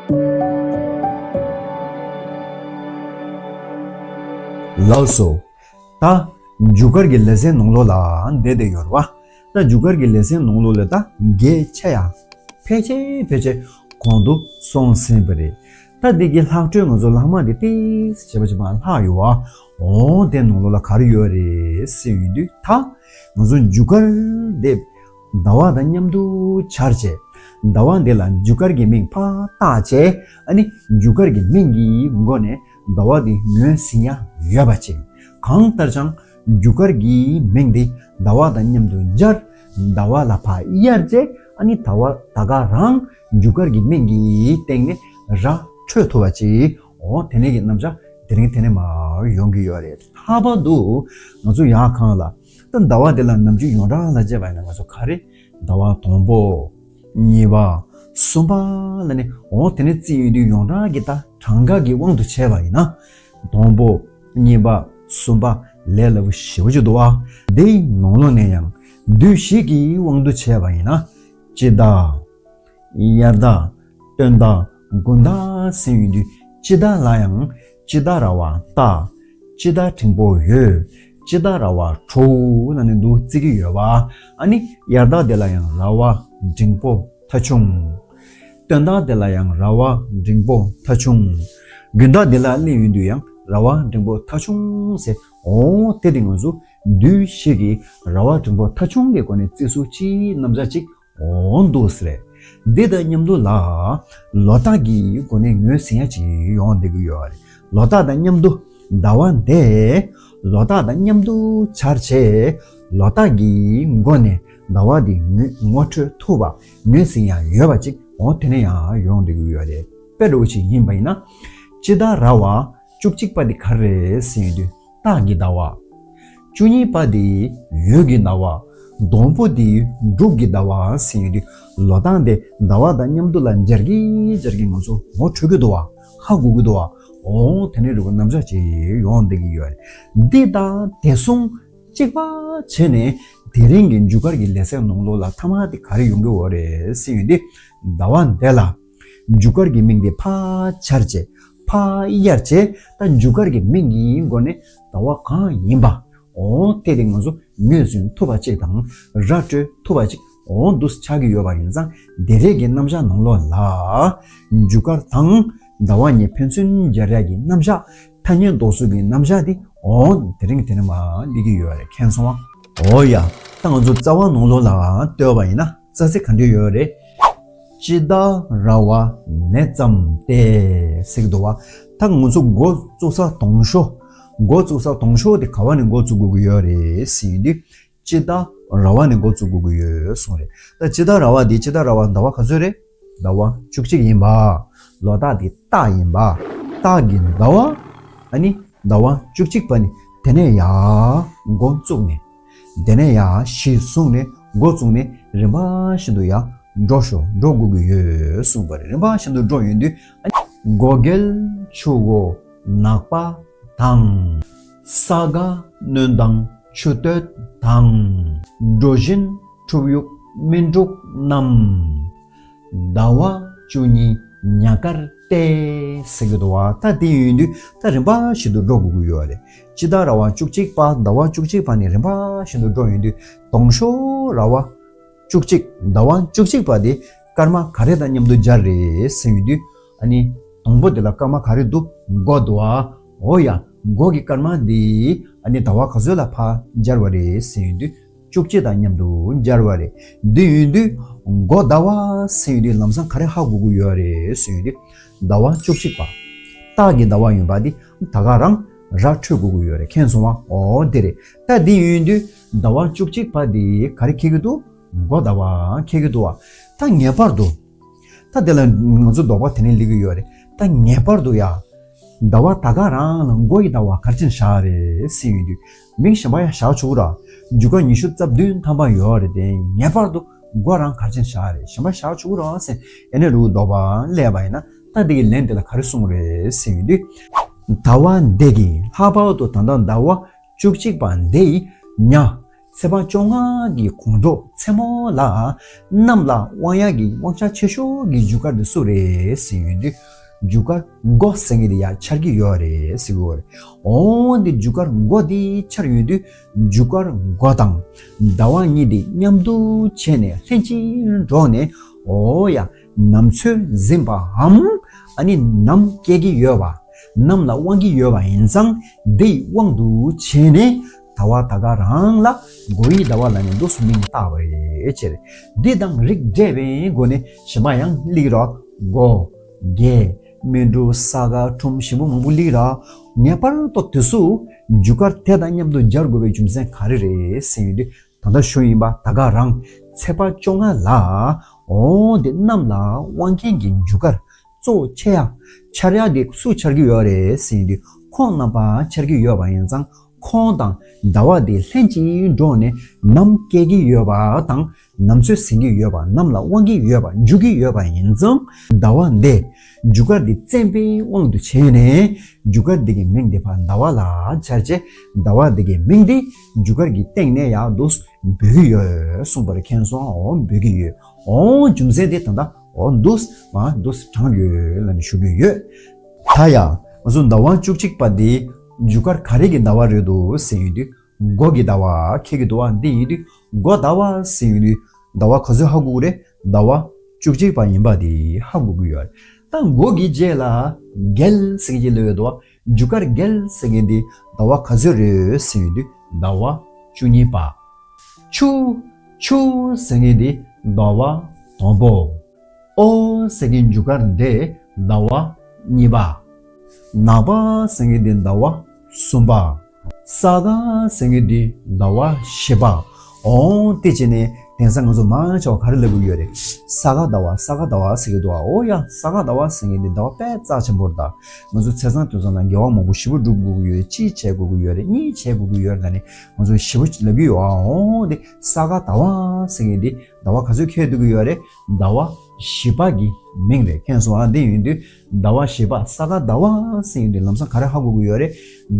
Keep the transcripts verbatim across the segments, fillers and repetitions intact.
ལགས་སོ། ད་རྒྱུ་སྐར་གྱི་ལེ་ཚན་ནང་ལོགས་ལ་བསྡད་བསྡད་ཡོད་རེད་བ། ད་རྒྱུ་སྐར་གྱི་ལེ་ཚན་ནང་ལོགས་ལ་ད་གལ་ཆེ་ཡ་ཕལ་ཆེར་ཕལ་ཆེར་གོང་དུ་སོང་ཟིན་པ་རེད། ད་འདི་གི་ལྷག་འཕྲོས་ང་ཚོ་ལྷག་མ་འདི་ཏིས་བྱས་པ་ཅིག་མར་ལྷག་ཡོད་བ། འོ་དེ་ནང་ལོགས་ལ་ག་རེ་ཡོད་རེད་ཟེར་ཡོང་དུས། ད་ང་ཚོ་རྒྱུ་སྐར་འདི་ཟླ་བ་དང་མཉམ་དུ་འཆར་བྱས། ཟླ་བ་འདི་ལ་རྒྱུ་སྐར་གྱི་མིང་ཕར་བཏགས་བྱས། ཨ་ནི་རྒྱུ་སྐར་གྱི་མིང་གི་སྒོ་ནས་ཟླ་བ་འདི་ངོས་ཟིན་ཡ་ཡོད་པ་ཅིག་གང་ལྟར་ཀྱང་རྒྱུ་སྐར་གྱི་མིང་འདི་ཟླ་བ་དང་མཉམ་དུ་སྦྱར། ཟླ་བ་ལ་ཕར་གཡར་བྱས། ཨ་ནི་ཟླ་བ་ད་ག་རང་རྒྱུ་སྐར་གྱི་མིང་གི་སྟེང་ནས་ར་འཕྲོད་ཐུབ་པ་ཅིག་འོ་དེ་ནས་ཀྱི་རྣམ་གཞག་དེ་རིང་དེ་ནས་མར་ཡོང་གི་ཡོད་རེད། ལྷག་པར་དུ་ང་ཚོ་ཡར་གང་ལ་ད་ཟླ་བ་དེ་ལ་ནམ་རྒྱུན་ཡོངས་གྲགས་ལ་བྱས་པ་ཡིན་ན། ང་ཚོ་ག་རེ་ཟླ་བ་དང་པོ། གཉིས་པ། གསུམ་པ་ལ་ནི་འོ་དེ་ནས་བརྩི་ཡོང་དུས་ཡོངས་གྲགས་ཀྱི་ད་གྲངས་ཀ་གི་དབང་དུ་བྱས་པ་ཡིན་ན། དང་པོ། གཉིས་པ། གསུམ་པ། ལས་སླ་པོ་ཞེ་པོ་ཅིག་འདུག་བ། འདིའི་ནང་ལོགས་ནས་ཡང་བསྡུས་བཞི་གི་དབང་དུ་བྱས་པ་ཡིན་ན། དཔྱིད་ཟླ། དབྱར་ཟླ། སྟོན་ཟླ། དགུན་ཟླ་ཟེར་ཡོང་དུས། དཔྱིད་ཟླ་ལ་ཡང་དཔྱིད་ཟླ་ར་བ་ཏ། དཔྱིད་ཟླ་འགྲེང་པོ་ཡོ། དཔྱིད་ཟླ་ར་བ་གྲོ་ལབ་ནས་འདུག་བརྩི་གི་ཡོད་པ། ཨ་ནི་དབྱར་ཟླ་དེ་ལ་ཡང་ར་བ་འགྲེང་པོ་ཐ་ཆུང་། སྟོན་ཟླ་དེ་ལ་ཡང་ར་བ་འགྲེང་པོ་ཐ་ཆུང་། དགུན་ཟླ་དེ་ལ་སླེབས་ཡོང་དུས་ཡང་ར་བ་འགྲེང་པོ་ཐ་ཆུང་ཟེར། འོ་དེ་དེ་ང་ཚོ་བསྡུས་བཞི་གི་ར་བ་འགྲེང་པོ་ཐ་ཆུང་གི་སྒོ་ནས་བརྩི་སྲོལ་གྱི་རྣམ་གཞག་ཅིག་འོ་འདུག་སེ་རེད། འདི་དང་མཉམ་དུ་ལ་ལོ་རྟགས་ཀྱི་སྒོ་ནས་ངོས་ཟིན་ཡ་ཅིག་ཡོང་བསྡད་ཀྱི་ཡོད་རེད། ལོ་རྟགས་དང་མཉམ་དུ་ཟླ་བ་འདི་ལོ་རྟགས་དང་མཉམ་དུ་འཆར་བྱས། ལོ་རྟགས་ཀྱི་སྒོ་ནས་ཟླ་བ་འདི་ངོ་ངོ་འཕྲོད་ཐུབ་པ། ངོས་ཟིན་ཡ་ཡོད་པ་ཅིག་འོ་དེ་ནས་ཡང་ཡོང་བསྡད་ཀྱི་ཡོད་རེད། དཔེ་འདྲ་བོ་ཅིག་ཡིན་པ་ཡིན་ན། དཔྱིད་ཟླ་ར་བ་བཅུ་གཅིག་པ་འདི་ག་རེ་རེད་ཟེར་ཡོང་དུས། སྟག་གི་ཟླ་བ། བཅུ་གཉིས་པ་དེ་འོད་ཀྱི་ཟླ་བ། དང་པོ་དེ་འབྲུག་གི་ཟླ་བ་ཟེར་ཡོང་དུས། ལོ་རྟགས་དེ་ཟླ་བ་དང་མཉམ་དུ་ལ་སྦྱར་གྱི་སྦྱར་གྱི་ང་ཚོ་ངོ་འཕྲོད་ཀྱི་འདུག་བ། ཧ་གོ་གི་འདུག་བ། འོ་དེ་ནས་རིག་པ་རྣམ་གཞག་ཅིག་ཡོང་བསྡད་ཀྱི་ཡོད་རེད། འདི་དང་དེ་གསུམ་གཅིག་པ་བྱས་ནས་དེ་རིང་གི་རྒྱུ་སྐར་གྱི་ལེ་ཚན་ནང་ལོགས་ལ་མཐའ་མ་དེ་ག་རེ་ཡོང་གི་ཡོད་རེད་ཟེར་ཡོང་དུས། ཟླ་བ་འདི་ལ་རྒྱུ་སྐར་གྱི་མིང་དེ་ཕར་འཆར་བྱས། ཕར་གཡར་བྱས། ད་རྒྱུ་སྐར་གྱི་མིང་གི་སྒོ་ནས་ཟླ་བ་གང་ཡིན་པ། འོ་དེ་དེ་ང་ཚོ་ངོས་ཟིན་ཐུབ་པ་ཅིག་དང་ར་སྤྲོད་ཐུབ་པ་ཅིག་འོ་འདུག་ཆགས་ཀྱི་ཡོད་པ་ཡིན་ཙང་། དེ་རིང་གི་རྣམ་གཞག་ནང་ལོགས་ལ་རྒྱུ་སྐར་དང་ཟླ་བ་གཉིས་ཕན་ཚུན་སྦྱར་ཡ་གི་རྣམ་གཞག་ཐ་སྙད་འདོགས་སྲོལ་གྱི་རྣམ་གཞག་དེ་འོ་དེ་རིང་དེ་ནས་མར་སླེབས་ཀྱི་ཡོད་རེད། མཁྱེན་སོང་ང་། འོ་ཡ། ད་ང་ཚོ་རྩ་བ་ནང་ལོགས་ལ་ལྟོས་པ་ཡིན་ན། རྩ་ཚིག་ག་འདྲ་ཡོད་རེད། དཔྱིད་ཟླ་ར་བ་ནས་བརྩམས་ཏེ་ཟེར་གྱི་འདུག་བ། ད་ང་ཚོ་འགོ་བཙུགས་ས་དང་ཤོས། འགོ་བཙུགས་ས་དང་ཤོས་དེ་ག་བ་ནས་འགོ་བཙུགས་དགོས་ཀྱི་ཡོད་རེད་ཟེར་ཡོང་དུས། དཔྱིད་ཟླ་ར་བ་ནས་འགོ་བཙུགས་དགོས་ཀྱི་ཡོད་གསུངས་རེད། ད་དཔྱིད་ཟླ་ར་བ་འདི། དཔྱིད་ཟླ་ར་བ་ཟླ་བ་ག་ཚོད་རེད། ཟླ་བ་བཅུ་གཅིག་ཡིན་པ། ལོ་རྟགས་འདི་སྟག་ཡིན་པ། སྟག་གི་ཟླ་བ། ཨ་ནི་ཟླ་བ་བཅུ་གཅིག་པ་ནི་དེ་ནས་ཡར་འགོ་བཙུགས་ནས། དེ་ནས་ཡར་གཞི་བཟུང་ནས་འགོ་བཙུགས་ནས་རིམ་པ་བཞིན་དུ་ཡར་འགྲོ་ཤོག་འགྲོ་དགོས་ཀྱི་ཡོད་གསུངས་པ་རེད། རིམ་པ་བཞིན་དུ་འགྲོ་ཡོང་དུས། ཨ་ནི་སྒོ་རྒྱལ་ཆུ་བོ་ནག་པ་དང་། ས་ག་སྣོད་དང་ཆུ་སྟོད་དང་། གྲོ་བཞིན་འཁྲུབ་ཡུག་སྨིན་དྲུག་རྣམས། ཟླ་བ་བཅུ་གཉིས་ཉག་དཀར་སྟེ་ཟེར་གྱི་འདུག་བ། ད་དེ་ཡིན་དུས་ད་རིམ་པ་བཞིན་དུ་འགྲོ་དགོས་ཀྱི་ཡོད་རེད། དཔྱིད་ཟླ་ར་བ་བཅུ་གཅིག་པ། ཟླ་བ་བཅུ་གཅིག་པ་ནས་རིམ་པ་བཞིན་དུ་འགྲོ་ཡོང་དུས། དང་ཤོས་ར་བ་བཅུ་གཅིག་ཟླ་བ་བཅུ་གཅིག་པ་དེ་སྐར་མ་ག་རེ་དང་མཉམ་དུ་སྦྱར་རེད་ཟེར་ཡོང་དུས། ཨ་ནི་དང་པོ་དེ་ལ་སྐར་མ་ག་རེ་འདུག་མགོ་འདུག་བ། འོ་ཡ། མགོ་གི་སྐར་མ་དེ་ཨ་ནི་ཟླ་བ་ག་ཚོད་ལ་ཕར་སྦྱར་བ་རེད་ཟེར་ཡོང་དུས། བཅུ་གཅིག་དང་མཉམ་དུ་སྦྱར་བ་རེད། འདི་ཡིན་དུས་མགོ་ཟླ་བ་ཟེར་ཡོང་དུས་ལམ་སང་ག་རེ་ཧ་གོ་དགོས་ཡོད་རེད་ཟེར་ཡོང་དུས། ཟླ་བ་བཅུ་གཅིག་པ། སྟག་གི་ཟླ་བ་ཡིན་པ་འདི་ད་ག་རང་ར་འཕྲོད་དགོས་ཀྱི་ཡོད་རེད། མཁྱེན་སོང་ང་། འོ་དེ་རེད། ད་འདི་ཡིན་དུས་ཟླ་བ་བཅུ་གཅིག་པ་འདི་ག་རེ་འཁེལ་གྱི་འདུག་མགོ་ཟླ་བ་འཁེལ་གྱི་འདུག་བ། ད་ངེས་པར་དུ། ད་དེ་ལ་ང་ཚོ་དོགས་པ་དེ་ནས་སླེབས་ཀྱི་ཡོད་རེད། ད་ངེས་པར་དུ་ཡ། ཟླ་བ་ད་ག་རང་ལ་མགོ་ཡི་ཟླ་བ་ག་རེ་བྱས་ནས་བཞག་རེད་ཟེར་ཡོང་དུས། མིང་གཞན་པ་ཡང་བཞག་ཆོག་གི་ར། རྒྱུ་སྐར་ཉི་ཤུ་རྩ་བདུན་ཐམ་པ་ཡོད་རེད་དེ། ངེས་པར་དུ་མགོ་རང་ག་རེ་བྱས་ནས་བཞག་རེད། གཞན་པ་བཞག་ཆོག་གི་ར་ཟེར། ཨེ་ནས་རུ་དོགས་པ་སླེབས་པ་ཡིན་ན། ད་འདི་གི་ལན་དེ་ལ་ག་རེ་གསུངས་རེད་ཟེར་ཡོང་དུས། ཟླ་བ་འདི་གི་ལྷག་པར་དུ་ད་ལྟ་ཟླ་བ་བཅུ་གཅིག་པ་འདི་ཡི་ཉ། ཚེས་པ་བཅོ་ལྔ་གི་གོང་དྲོ་མཚན་མོ་ལ་གནམ་ལ་དབང་ཡག་གི་དབང་ཆ་ཆེ་ཤོས་ཀྱི་རྒྱུ་སྐར་དེ་སུ་རེད་ཟེར་ཡོང་དུས། རྒྱུ་སྐར་མགོ་ཟེར་མཁན་དེ་ཡར་འཆར་གྱི་ཡོད་རེད་ཟེར་གྱི་ཡོད་རེད། འོ་དེ་རྒྱུ་སྐར་མགོ་དེ་འཆར་ཡོང་དུས། རྒྱུ་སྐར་མགོ་དང་ཟླ་བ་གཉིས་དེ་མཉམ་དུ་བྱས་ནས་ལྷན་ཅིག་འགྲོགས་ནས། འོ་ཡ། ནམ་ཚོད་ཟིན་པའམ། ཨ་ནི་ནམ་སྐྱེ་གི་ཡོད་པ། ནམ་ལ་དབང་གི་ཡོད་པ་ཡིན་ཙང་། དེའི་དབང་དུ་བྱས་ནས་ཟླ་བ་ད་ག་རང་ལ་མགོ་ཡི་ཟླ་བ་ལབ་ནས་འདུག་སེ་མིང་བཏགས་པ་རེད་ཅེས། འདི་དང་རིགས་འདྲ་བའི་སྒོ་ནས་གཞན་པ་ཡང་སླེབས་རོགས། མགོ། དགེ། སྨིན་དྲུག། ས་ག། ཁྲུམས། ཞིམ་པོ། མང་པོ་སླེབས་རོགས། ངེས་པར་དུ་དུས་སུ་རྒྱུ་སྐར་དེ་དང་མཉམ་དུ་སྦྱར་དགོས་པའི་རྒྱུ་མཚན་ག་རེ་རེད་ཟེར་ཡོང་དུས། ད་ལྟ་ཞུས་ཡིན་པ། ད་ག་རང་ཚེས་པ་བཅོ་ལྔ་ལ། འོ་དེ་གནམ་ལ་དབང་མཁན་གྱི་རྒྱུ་སྐར་གཙོ་ཆེ་ཡ། འཆར་ཡ་དེ་སུ་འཆར་གྱི་ཡོད་རེད་ཟེར་ཡོང་དུས། ཁོང་རྣམ་པ་འཆར་གྱི་ཡོད་པ་ཡིན་ཙང་། ཁོང་དང་ཟླ་བ་དེ་ལྷན་ཅིག་འགྲོགས་ནས་ནམ་སྐྱེ་གི་ཡོད་པ་དང་། ནམ་ཚོད་ཟིན་གྱི་ཡོད་པ། ནམ་ལ་དབང་གི་ཡོད་པ། འཇུག་གི་ཡོད་པ་ཡིན་ཙང་། ཟླ་བ་འདི་རྒྱུ་སྐར་འདི་བཙན་པོའི་དབང་དུ་བྱས་ནས། རྒྱུ་སྐར་འདི་གི་མིང་འདི་ཕར་ཟླ་བ་ལ་སྦྱར་བྱས། ཟླ་བ་འདི་གི་མིང་འདི་རྒྱུ་སྐར་གྱི་སྟེང་ནས་ཡར་འདུག་སེ་འབོད་ཀྱི་ཡོད་གསུངས་པ་རེད། མཁྱེན་སོང་ཨ། འོ་འབོད་ཀྱི་ཡོད། འོ་རྒྱུ་མཚན་འདི་ད་ལྟ་འོ་འདུག་སེ་མར་འདུག་སེ་དྲངས་ཡོད་ལབ་ནས་ཞུ་གི་ཡོད། ད་ཡ། ང་ཚོ་ཟླ་བ་བཅུ་གཅིག་པ་འདི་རྒྱུ་སྐར་ག་རེ་གི་ཟླ་བ་རེད་འདུག་ཟེར་ཡོང་དུས། མགོ་གི་ཟླ་བ་འཁེལ་གྱི་འདུག་བ། འདི་ཡིན་དུས་མགོ་ཟླ་བ་ཟེར་ཡོང་དུས་ཟླ་བ་ག་ཚོད་ཧ་གོ་གི་རེད། ཟླ་བ་བཅུ་གཅིག་པ་ཡིན་པ་དེ་ཧ་གོ་གི་ཡོད་རེད། ད་མགོ་གི་རྗེས་ལ་རྒྱལ་ཟེར་གྱི་ལབ་ཡོད་འདུག་བ། རྒྱུ་སྐར་རྒྱལ་ཟེར་མཁན་དེ་ཟླ་བ་ག་ཚོད་རེད་ཟེར་ཡོང་དུས་ཟླ་བ་བཅུ་གཉིས་པ། ཆུ། ཆུ་ཟེར་མཁན་དེ་ཟླ་བ་དང་པོ། ཨོ་ཟེར་མཁན་རྒྱུ་སྐར་དེ་ཟླ་བ་གཉིས་པ། ནག་པ་ཟེར་མཁན་དེ་ཟླ་བ་གསུམ་པ། ས་ག་ཟེར་མཁན་དེ་ཟླ་བ་བཞི་པ། འོ་དེ་བྱས་ནས་དེང་སང་ང་ཚོ་མང་ཆེ་བ་ག་རེ་ལབ་ཀྱི་ཡོད་རེད། ས་ག་ཟླ་བ། ས་ག་ཟླ་བ་ཟེར་གྱི་འདུག་བ། འོ་ཡ། ས་ག་ཟླ་བ་ཟེར་མཁན་དེ་ཟླ་བ་དཔེ་རྩ་ཆེན་པོ་རེད་ད། ང་ཚོ་ཚེས་བཟང་དུས་བཟང་ལ་དགེ་བ་མང་པོ་ཞེ་པོ་སྒྲུབ་དགོས་ཀྱི་ཡོད་རེད། གཅིག་བྱེད་དགོས་ཀྱི་ཡོད་རེད། གཉིས་བྱེད་དགོས་ཀྱི་ཡོད་རེད། ད་ནི་ང་ཚོ་ཞེ་པོ་ལབ་ཀྱི་ཡོད་ཨ། འོ་དེ་ས་ག་ཟླ་བ་ཟེར་མཁན་དེ་ཟླ་བ་ག་ཚོད་འཁེལ་སྡོད་ཀྱི་ཡོད་རེད། ཟླ་བ་བཞི་པ་གི་མིང་རེད། མཁྱེན་སོང་ཨ། འདི་ཡིན་དུས་ཟླ་བ་བཞི་པ། ས་ག་ཟླ་བ་ཟེར་ཡོང་དུས་ལམ་སང་ག་རེ་ཧ་གོ་གི་ཡོད་རེད།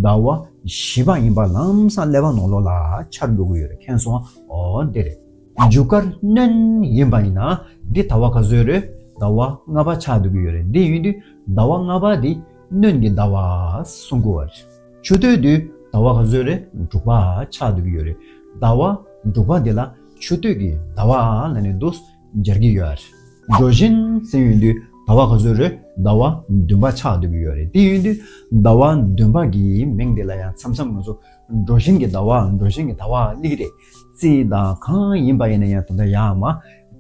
ཟླ་བ་བཞི་པ་ཡིན་པ་ལམ་སང་ཀླད་པ་ནང་ལོགས་ལ་འཆར་དགོས་ཀྱི་ཡོད་རེད། མཁྱེན་སོང་ཨ། འོ་འདི་རེད། རྒྱུ་སྐར་སྣྲོན་ཡིན་པ་ཡིན་ན་འདི་ཟླ་བ་ག་ཚོད་རེད། ཟླ་བ་ལྔ་པ་ཆགས་སྡོད་ཀྱི་ཡོད་རེད། འདི་ཡིན་དུས་ཟླ་བ་ལྔ་པ་འདི་སྣྲོན་གྱི་ཟླ་བ་གསུང་གི་ཡོད་རེད། ཆུ་སྟོད་དུ་ཟླ་བ་ག་ཚོད་རེད། དྲུག་པ་ཆགས་སྡོད་ཀྱི་ཡོད་རེད། ཟླ་བ་དྲུག་པ་འདི་ལ་ཆུ་སྟོད་ཀྱི་ཟླ་བ་ལབ་ནས་འདུག་སྦྱར་གྱི་ཡོད་རེད། གྲོ་བཞིན་ཟེར་ཡོང་དུས་ཟླ་བ་ག་ཚོད་རེད། ཟླ་བ་བདུན་པ་ཆགས་སྡོད་ཀྱི་ཡོད་རེད། དེ་ཡིན་དུས་ཟླ་བ་བདུན་པ་གི་མིང་འདི་ལ་ཡང་མཚམས་མཚམས་ང་ཚོ་གྲོ་བཞིན་གྱི་ཟླ་བ། གྲོ་བཞིན་གྱི་ཟླ་བ་སླེབས་ཀྱི་རེད། རྩིས་དང་གང་ཡིན་པ་ཡིན་ན་ཡང་ད་ལྟ་ཡར་མར་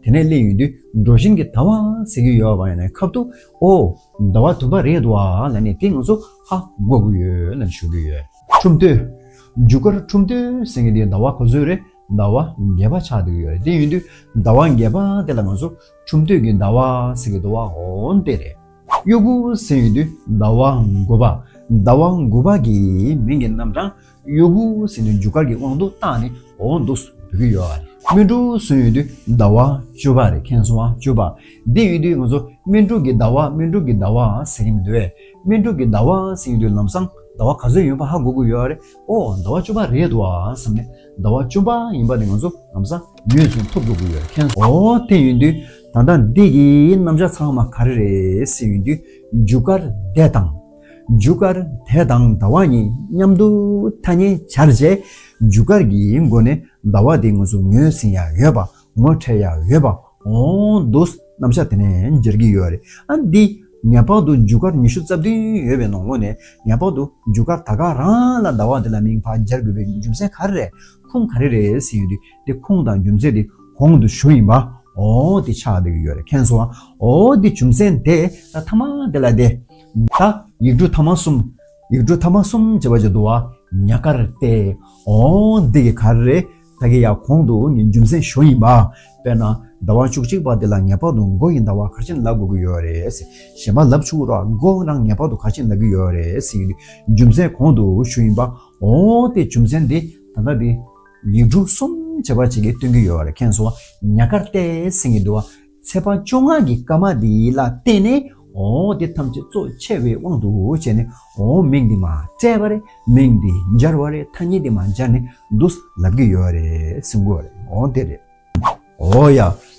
དེ་ནས་སླེབས་ཡོང་དུས་གྲོ་བཞིན་གྱི་ཟླ་བ་ཟེར་གྱི་ཡོད་པ་ཡིན་ན་ཁ་ཐུག་ཨོ། ཟླ་བ་བདུན་པ་རེད་འདུག་ཨ་ལབ་ནས་དེ་ང་ཚོ་ཧ་གོ་གི་ཡོད་ལབ་ཞུ་གི་ཡོད། ཁྲུམས་སྟོད། རྒྱུ་སྐར་ཁྲུམས་སྟོད་ཟེར་མཁན་དེ་ཟླ་བ་ག་ཚོད་རེད། ཟླ་བ་བརྒྱད་པ་ཆགས་བསྡད་ཀྱི་ཡོད་རེད། དེ་ཡིན་དུས་ཟླ་བ་བརྒྱད་པ་དེ་ལ་ང་ཚོ་ཁྲུམས་སྟོད་ཀྱི་ཟླ་བ་ཟེར་གྱི་འདུག་བ། འོ་དེ་རེད། གཡོ་འགུག་ཟེར་ཡོང་དུས་ཟླ་བ་དགུ་པ། ཟླ་བ་དགུ་པ་གི་མིང་གི་རྣམ་གྲངས་གཡོ་འགུག་ཟེར་ནས་རྒྱུ་སྐར་གྱི་དབང་དུ་བཏང་ནས་འོ་འདུག་སེ་འབོད་ཀྱི་ཡོད་རེད། སྨིན་དྲུག་ཟེར་ཡོང་དུས་ཟླ་བ་བཅུ་པ་རེད། མཁྱེན་སོང་ཨ། བཅུ་པ། འདི་ཡོང་དུས་ང་ཚོ་སྨིན་དྲུག་གི་ཟླ་བ། སྨིན་དྲུག་གི་ཟླ་བ་ཟེར་གྱི་མི་འདུག་བས། སྨིན་དྲུག་གི་ཟླ་བ་ཟེར་ཡོང་དུས་ལམ་སང་ཟླ་བ་ག་ཚོད་ཡིན་པ་ཧ་གོ་གི་ཡོད་རེད། ཨོ་ཟླ་བ་བཅུ་པ་རེད་འདུག་ཨ་བསམ་ནས་ཟླ་བ་བཅུ་པ་ཡིན་པ་དེ་ང་ཚོ་ལམ་སང་ངོས་ཟིན་ཐུབ་དགོས་ཀྱི་ཡོད་རེད། མཁྱེན་སོང་། ཨོ་དེ་ཡིན་དུས་ད་ལྟ་འདི་གི་རྣམ་གཞག་ཚང་མ་ག་རེ་རེད་ཟེར་ཡོང་དུས་རྒྱུ་སྐར་དེ་དང་། རྒྱུ་སྐར་དེ་དང་ཟླ་བ་གཉིས་མཉམ་དུ་ཐ་སྙད་སྦྱར་རྗེས་རྒྱུ་སྐར་གྱི་སྒོ་ནས་ཟླ་བ་དེ་ང་ཚོ་ངོས་ཟིན་ཡ་ཡོད་པ། ངོ་འཕྲད་ཡ་ཡོད་པ། འོ་འདུག་རྣམ་གཞག་དེ་ནས་འབྱེད་ཀྱི་ཡོད་རེད། ཨ་འདི་ངེས་པར་དུ་རྒྱུ་སྐར་ཉི་ཤུ་རྩ་བདུན་ཡོད་པའི་ནང་ལོགས་ནས་ངེས་པར་དུ་རྒྱུ་སྐར་ད་ག་རང་ལ་ཟླ་བ་དེ་ལ་མིང་ཕར་སྦྱར་དགོས་པའི་རྒྱུ་མཚན་ག་རེ་རེད། ཁུངས་ག་རེ་རེད་ཟེར་ཡོང་དུས་དེ་ཁུངས་དང་རྒྱུ་མཚན་དེ་གོང་དུ་ཞུས་ཡིན་པ། འོ་དེ་ཆགས་བསྡད་ཀྱི་ཡོད་རེད། མཁྱེན་སོང་ཨ། འོ་དེ་རྒྱུ་མཚན་དེ་ད་ཐ་མ་དེ་ལ་དེ། ད་ཡིག་འབྲུ་ཐ་མ་གསུམ། ཡིག་འབྲུ་ཐ་མ་གསུམ་བྱས་པ་ཅིག་འདུག་བ། ཉ་སྐར་ཏེ། འོ་འདི་གི་ག་རེ་རེད། ད་གི་ཡ་གོང་དུ་ངས་རྒྱུ་མཚན་ཞུས་ཡིན་པ། དཔེར་ན་ཟླ་བ་བཅུ་གཅིག་པ་འདི་ལ་ངེས་པར་དུ་མགོ་ཡི་ཟླ་བ་ག་རེ་བྱས་ནས་ལབ་དགོས་ཀྱི་ཡོད་རེད་ཟེར། གཞན་པ་ལབ་ཆོག་གི་རེད། མགོ་རང་ངེས་པར་དུ་ག་རེ་བྱས་ནས་ལབ་ཀྱི་ཡོད་རེད་ཟེར་གྱི་རྒྱུ་མཚན་གོང་དུ་ཞུས་ཡིན་པ། འོ་དེ་རྒྱུ་མཚན་འདི་ད་ལྟ་འདི་ཡིག་འབྲུ་གསུམ་བྱས་པ་ཅིག་གིས་སྟོན་གྱི་ཡོད་རེད། མཁྱེན་སོང་བ། ཉ་སྐར་ཏེ་ཟེར་གྱི་འདུག་བ། ཚེས་པ་བཅོ་ལྔ་གི་སྐར་མ་འདི་ལ་བརྟེན་ནས་ འོ་དེ་ཐམས་ཅད་གཙོ་ཆེ་བའི་དབང་དུ་བྱས་ནས། འོ་མིང་འདི་མ་སྤྲད་པ་རེད། མིང་འདི་སྦྱར་བ་རེད། ཐ་སྙད་འདི་མ་སྦྱར་ནས་འདུག་ལབ་ཀྱི་ཡོད་རེད་ཟེར་གོ་རེད། འོ་དེ་རེད། འོ་ཡ།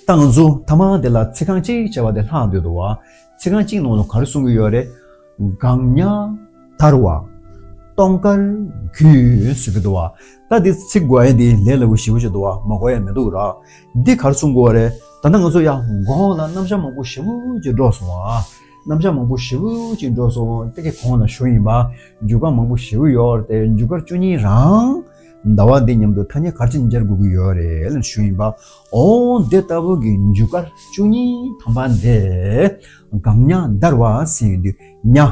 ད་ང་ཚོ་ཐ་མ་དེ་ལ་ཚིག་རྐང་གཅིག་བྱས་པ་དེ་ལྷག་འདུག་འདུག་བ། ཚིག་རྐང་གཅིག་ནང་ལ་ག་རེ་གསུང་གི་ཡོད་རེད། གང་ཉག་འདར་བ། སྟོང་དཀར་རྒྱུས་ཟེར་གི་འདུག་བ། ད་འདི་ཚིག་གོ་ཡ་འདི་ལས་སླ་པོ་ཞེ་པོ་ཅིག་འདུག་བ། མ་གོ་ཡ་མི་འདུག་ར། འདི་ག་རེ་གསུང་གི་ཡོད་རེད། ད་ལྟ་ང་ཚོ་ཡ་གོང་ལ་རྣམ་གཞག་མང་པོ་ཞེ་པོ་ཅིག་འགྲོ་སོང་བ། རྣམ་གཞག་མང་པོ་ཞེ་པོ་ཅིག་འགྲོ་སོང་། དེ་གི་གོང་ལ་ཞུ་ཡིན་པ། འཇུག་སྐར་མང་པོ་ཞེ་པོ་ཡོད་རེད་དེ། འཇུག་སྐར་བཅུ་གཉིས་རང་ཟླ་བ་འདི་མཉམ་དུ་ཐ་སྙད་ག་རེ་བྱས་ནས་སྦྱར་དགོས་ཀྱི་ཡོད་རེད་ལབ་ཞུ་ཡིན་པ། འོ་འདི་ལྟ་བུ་གི་འཇུག་སྐར་བཅུ་གཉིས་ཐམ་པ་འདི་གང་ཉག་འདར་བ་ཟེར་ཡོང་དུས་ཉག་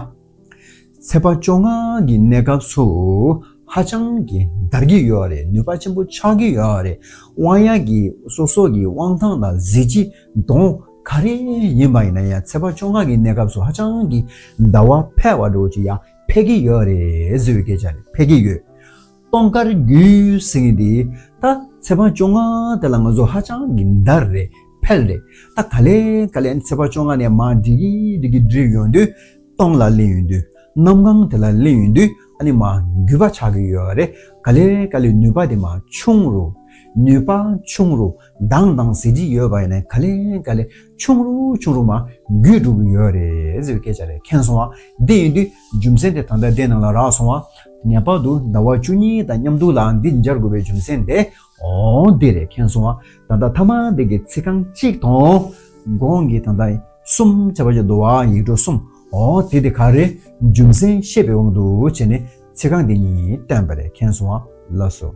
ཚེས་པ་བཅོ་ལྔ་གི་གནས་སྐབས་སུ་ཧ་ཅང་གི་འདར་གྱི་ཡོད་རེད། ནུས་པ་ཆེན་པོ་ཆགས་ཀྱི་ཡོད་རེད། དབང་ཡ་གི་སོ་སོ་གི་དབང་ཐང་དང་གཟི་བརྗིད་གདོང་ག་རེ་ཡིན་པ་ཡིན་ན་ཡང་། ཚེས་པ་བཅོ་ལྔ་གི་གནས་སྐབས་སུ་ཧ་ཅང་གི་ཟླ་བ་འཕེལ་བ་འདྲ་བོ་ཅིག་ཡ་འཕེལ་གྱི་ཡོད་རེད་ཟེར་བའི་སྐད་ཆ་རེད། འཕེལ་གྱི་ཡོད། སྟོང་དཀར་རྒྱུས་ཟེར་མཁན་དེ། ད་ཚེས་པ་བཅོ་ལྔ་དེ་ལ་ང་ཚོ་ཧ་ཅང་གི་འདར་རེད། འཕེལ་རེད། ད་ག་ལེ་ག་ལེ་ཚེས་པ་བཅོ་ལྔ་ནས་མར་འགྲིལ་གྱི་འགྲིལ་གྱི་འགྲིལ་ཡོང་དུས། སྟོང་ལ་སླེབས་ཡོང་དུས། གནམ་གང་དེ་ལ་སླེབས་ཡོང་དུས། ཨ་ནི་མར་རྒུད་པ་ཆགས་ཀྱི་ཡོད་རེད། ག་ལེ་ག་ལེ་ནུས་པ་དེ་མར་ཆུང་རུ། ནུས་པ་ཆུང་རུ། མདངས་དང་གཟི་བརྗིད་ཡོད་པ་ཡིན་ན་ག་ལེ་ག་ལེ་ཆུང་རུ་ཆུང་རུ་མར་རྒུད་འགྲོ་གི་ཡོད་རེད་ཟེར་བའི་སྐད་ཆ་རེད། མཁྱེན་སོང་བ། འདི་ཡིན་དུས་རྒྱུ་མཚན་དེ་ད་ལྟ་འདི་ནང་ལ་རག་སོང་བ། ངེས་པར་དུ་ཟླ་བ་བཅུ་གཉིས་དང་མཉམ་དུ་ལ་འདི་སྦྱར་དགོས་པའི་རྒྱུ་མཚན་དེ། འོ་འདི་རེད། མཁྱེན་སོང་བ། ད་ལྟ་ཐ་མ་འདི་གི་ཚིག་རྐང་གཅིག་དང་། གོང་གི་ད་ལྟ་གསུམ་བྱས་པ་ཅིག་འདུག་བ། ཡིག་འབྲུ་གསུམ། འོ་དེ་དེ་ག་རེ་རྒྱུ་མཚན་ཤེས་པའི་དབང་དུ་བྱས་ནས་ཚིག་རྐང་འདི་གཉིས་བསྟན་པ་རེད། མཁྱེན་སོང་བ། ལགས་སོ།